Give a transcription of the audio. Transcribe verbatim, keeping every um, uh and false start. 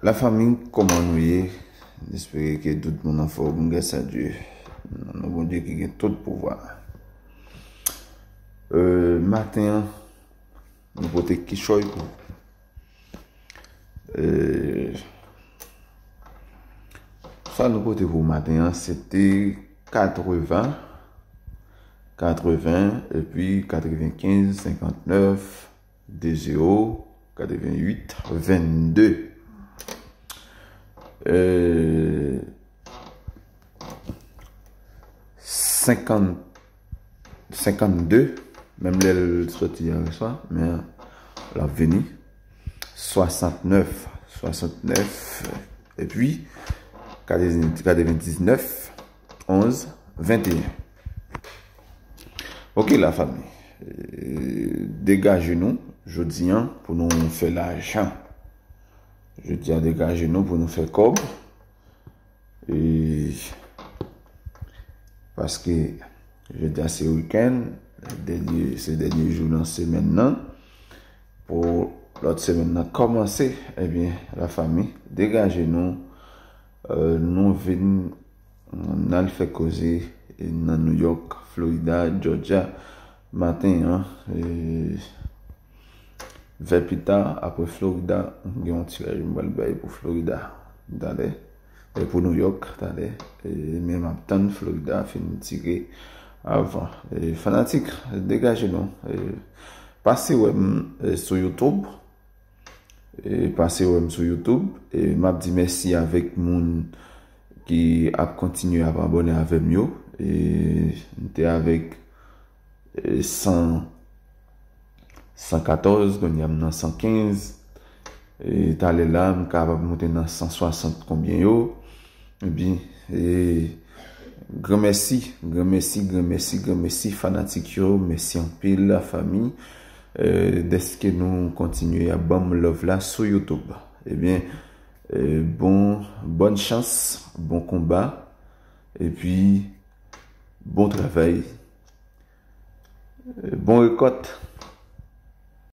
Lafanmi, kòman nou ye? M espere ke tout moun anfòm, gras a Dye. Nan non Bondye ki gen tout pouvwa. Euh, maten an, nou pote kichòy pou. Euh, sa nou pote pou maten an, se te katreven, katreven, epi katrevenkenz, senkantnèf, de zewo, katrevenwit, vennde. Euh, senkant, senkantde, menm lè l soti yè swa, men l ap vini. Swasantnèf, swasantnèf, epi katrevendiznèf, onz, venteyen. Ok, lafanmi. Euh, degaje nou jodi an pou nou fè lajan. Jodi an, degaje nou pou nou fè kòb. E paske jodi a se wikenn, dènye, se dènye jou nan semèn nan. Pou lòt semèn nan kòmanse, ebyen, lafanmi, degaje nou. Euh, nou vin, n al fè koze nan New York, Florida, Georgia, maten an. E vè pita, apre Florida, gen yon ti laj m pral bay pou Florida talè. E pou New York talè. E men m ap tann Florida fin tire avan. E fanatik, degaje nou. E pase wè m, e, sou YouTube. E pase wè m sou YouTube. E m ap di mèsi avèk moun ki ap kontinye ap abòne avè m yo. E m te avèk, e, san, san katòz, kounye a m nan san kenz. E talè la, m kapab monte nan san swasant konbyen yo. Ebyen, e, granmèsi, granmèsi, granmèsi, granmèsi, fanatik yo. Mèsi anpil, lafanmi, e, dèske nou kontinye ap ban m love la sou YouTube. Ebyen, e, bon, bòn chans, bon konba, epi bon travay, e, bon rekòt.